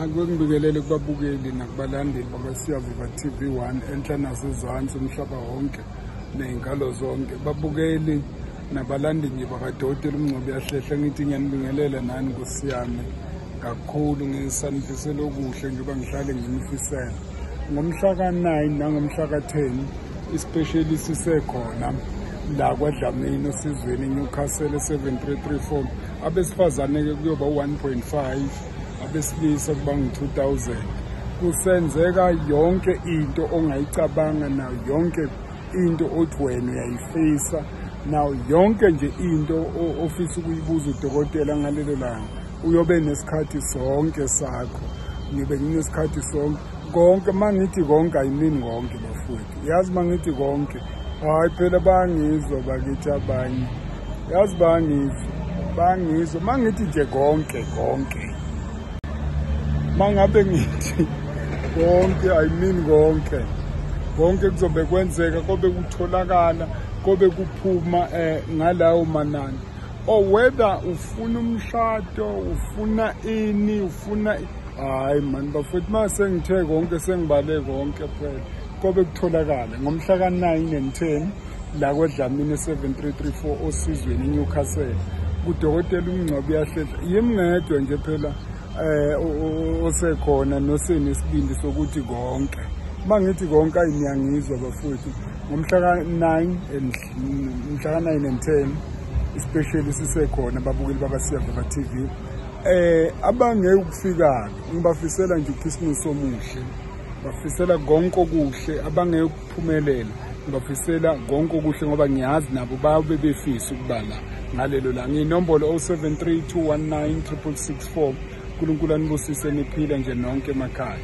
Ake ngibingelele kubabukeli nakubalandeli bakwaSiyaviva TV1 enhla nasezansi umhlaba wonke ney'nkalo zonke. Babukeli nabalandeli nje bakadokotela uMngcobo Uyahlehla, ngithi ngiyanibingelela nani Nkosi yami kakhulu, ngisanifisela okuhle njengoba ngihlale nginifisela. Ngomhla ka-9 nangomhla ka-10 isipesheli sisekhona la kwaDlamini Osizweni eNewcastle 7334. Abesifazane-ke kuyoba u-1.5, abesilisa kuba ngu-2000. Kusenzeka yonke into ongayicabanga nayo, yonke into othi wena uyayifisa nayo, yonke nje into ofisa ukuyibuza udokotela ngalelo langa, uyobe nesikhathi sonke sakho. Ngibe nginesikhathi sonke konke. Uma ngithi konke, I mean konke bafowethu. Yazi uma ngithi konke, hhayi phela bayangizwa bakithi abanye, yazi bayangizwa, bayangizwa. Uma ngithi nje konke konke, uma ngabe ngithi konke, I mean konke konke kuzobe kwenzeka, kobe kutholakala, kobe kuphuma ngalawo manani. Or whether ufuna umshado, ufuna ini, ufuna, hayi mani bafowethu, uma sengithe konke sengibale konke phela, kobe kutholakala ngomhla ka-9 and 10 la kwaDlamini 7334 Osizweni eNewcastle kudokotela uMngcobo Uyahlehla. Yimi ngedwa nje phela osekhona nosenesibindi sokuthi konke. Uma ngithi konke, ayi niyangizwa bafowethu. Ngomhla ka-9 and mhla ka-9 and 10 especially sisekhona, babukeli bakaSiyaveva TV. Abangeke ukufika, ngibafisela nje uChristmas omuhle, bafisela konke okuhle. Abangeke ukuphumelela, ngibafisela konke okuhle ngoba ngiyazi nabo babe befisa ukuba la ngalelo langa. Inombolo 073 219 6664. uNkulunkulu anibusise, niphile nje nonke emakhaya.